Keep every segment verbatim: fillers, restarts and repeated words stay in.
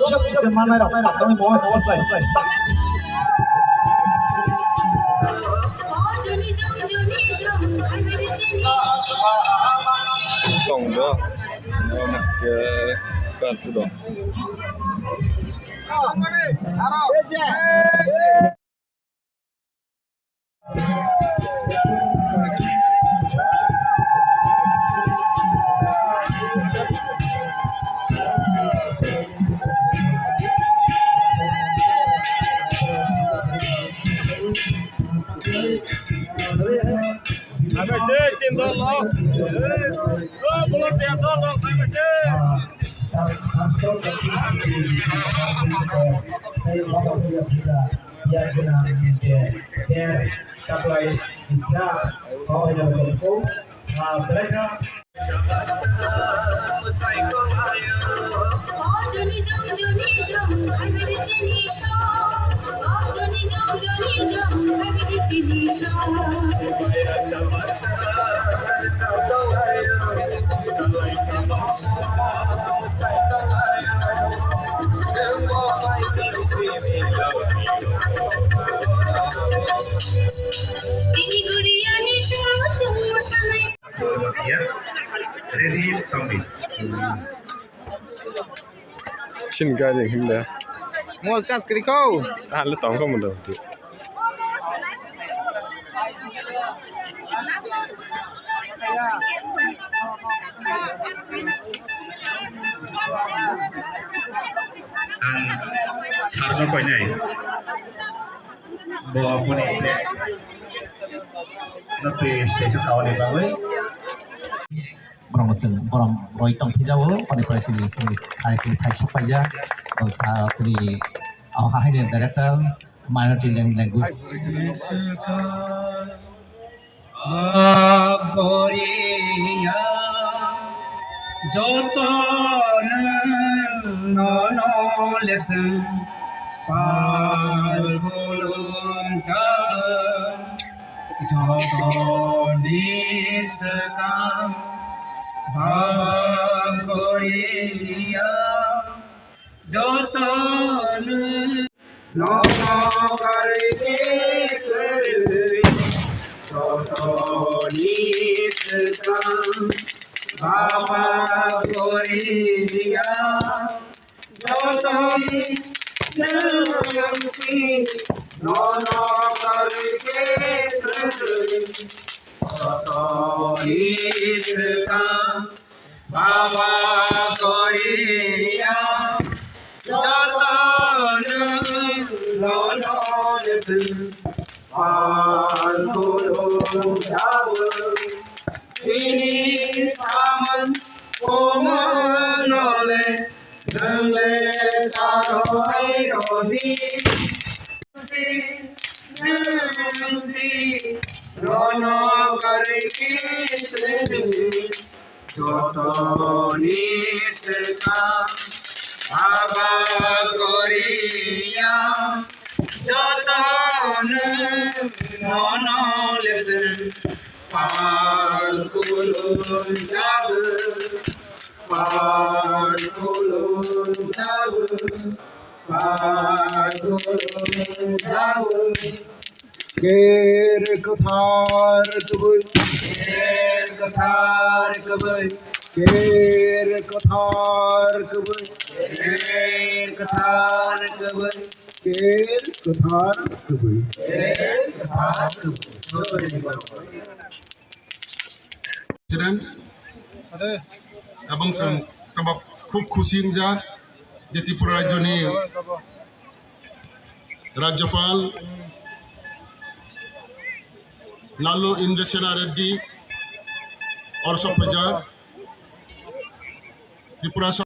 Kisa kisa manai rok, tangwi bo bo sai. Tong do. Ke kan tu do. Ya, ready, tongdi. Sin gari himda. Mo chas kri ko. Ahal tong ko mundo. Ang sarno koinai. Bo boni plate no twi station kauni bagwi. Borokno chwng borom roi tong thijao, boni pore chini chini khai khai thai sok paijak. Boni pha tini, oh, hahaini director, minority lang-, language. Joto nwng nono leswng pal khulum jaga, joto ni swkang bab koriya, joto nwng Nono karwi khe kwrwi, jotoni swkang baba koriya, jotoni nwng si. Nono karwi khe kwrwi, jotoni swkang Baba koriya, jotono lono pal khulum jabu. Tini saman komanole, nongle charo aironi. Si, si, lono karwi khe Jotoni swkang haba koriya, jotono nono leswng pal khulum jabu, pal khulum jabu. Ker kwthar kwbwi. Ker kwthar kwbwi. Ker kwthar kwbwi. Ker kwthar kwbwi. Ker kwthar kwbwi. Ker kwthar kwbwi. President, ebong chwng tabok khub khusi wngjak je Tripura rajyoni Rajyapal Nalu Indra Sena Reddy oro sokphaijak. Tripura sa-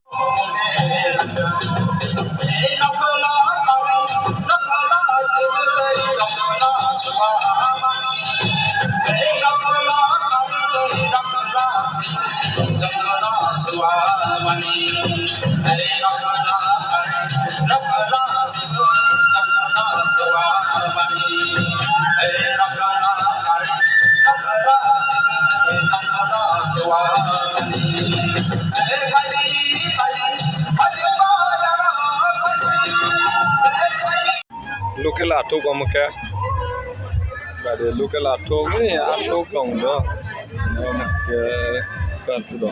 Local athuk omo khe. Bade local athuk, eh, athuk tong do. Omo khe kartu do.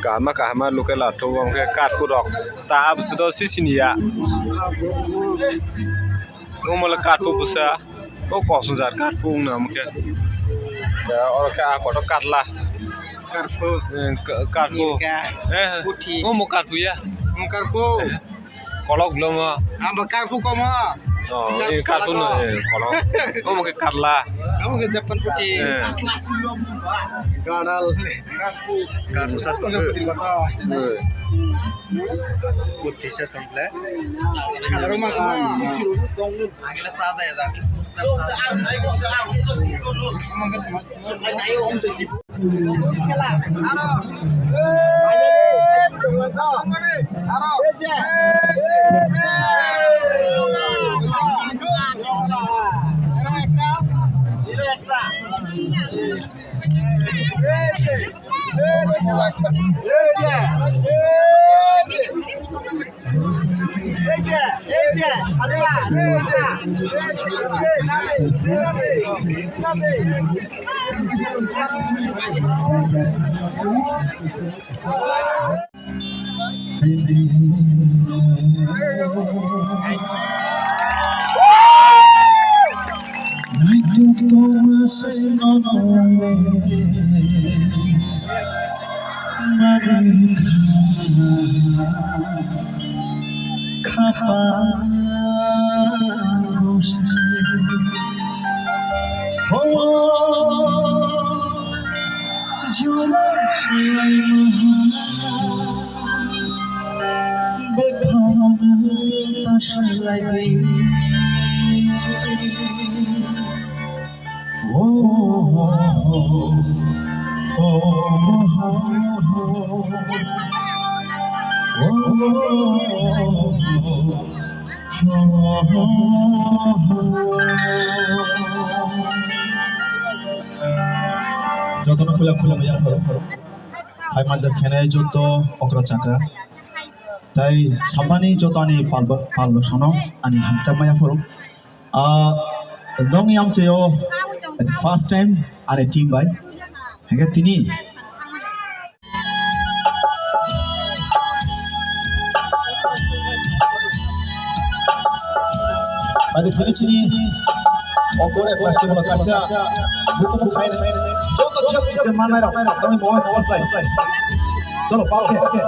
Kahama kahama local athuk omo khe kartu rok. Ta absudo sisini ya. Omo le kartu busa. O kosong jar karpu wngna omo khe. Da, oro khe a kotor katla. Karpu. Eh, ka-, karpu. Mirka. Eh, puthi. Omo karpu ya. Omo karpu. Eh, kolok lomo. Abo karpu komo. Oh, eh, karpu no, eh, kolok. Omo khe katla. Abo khe Japan puthi. Eh. Gadal. Karpu. Karpu sas tong. Eh. Puthi sas tong le. Kadaro ma. Agila saja ya, saja. Jotono khulum khulum yapharo. Phai manjak khenai joto okra chakra. Tai sampani joto ani pal, pal sono ani hamjakma yapharo. Ah, nongni amchaio first time ani team bai. Hingke tini. Adi tini chini okore first time kaisa buku buku khaina joto chini manai rok nongni mo mo sai. Cholo pal khe.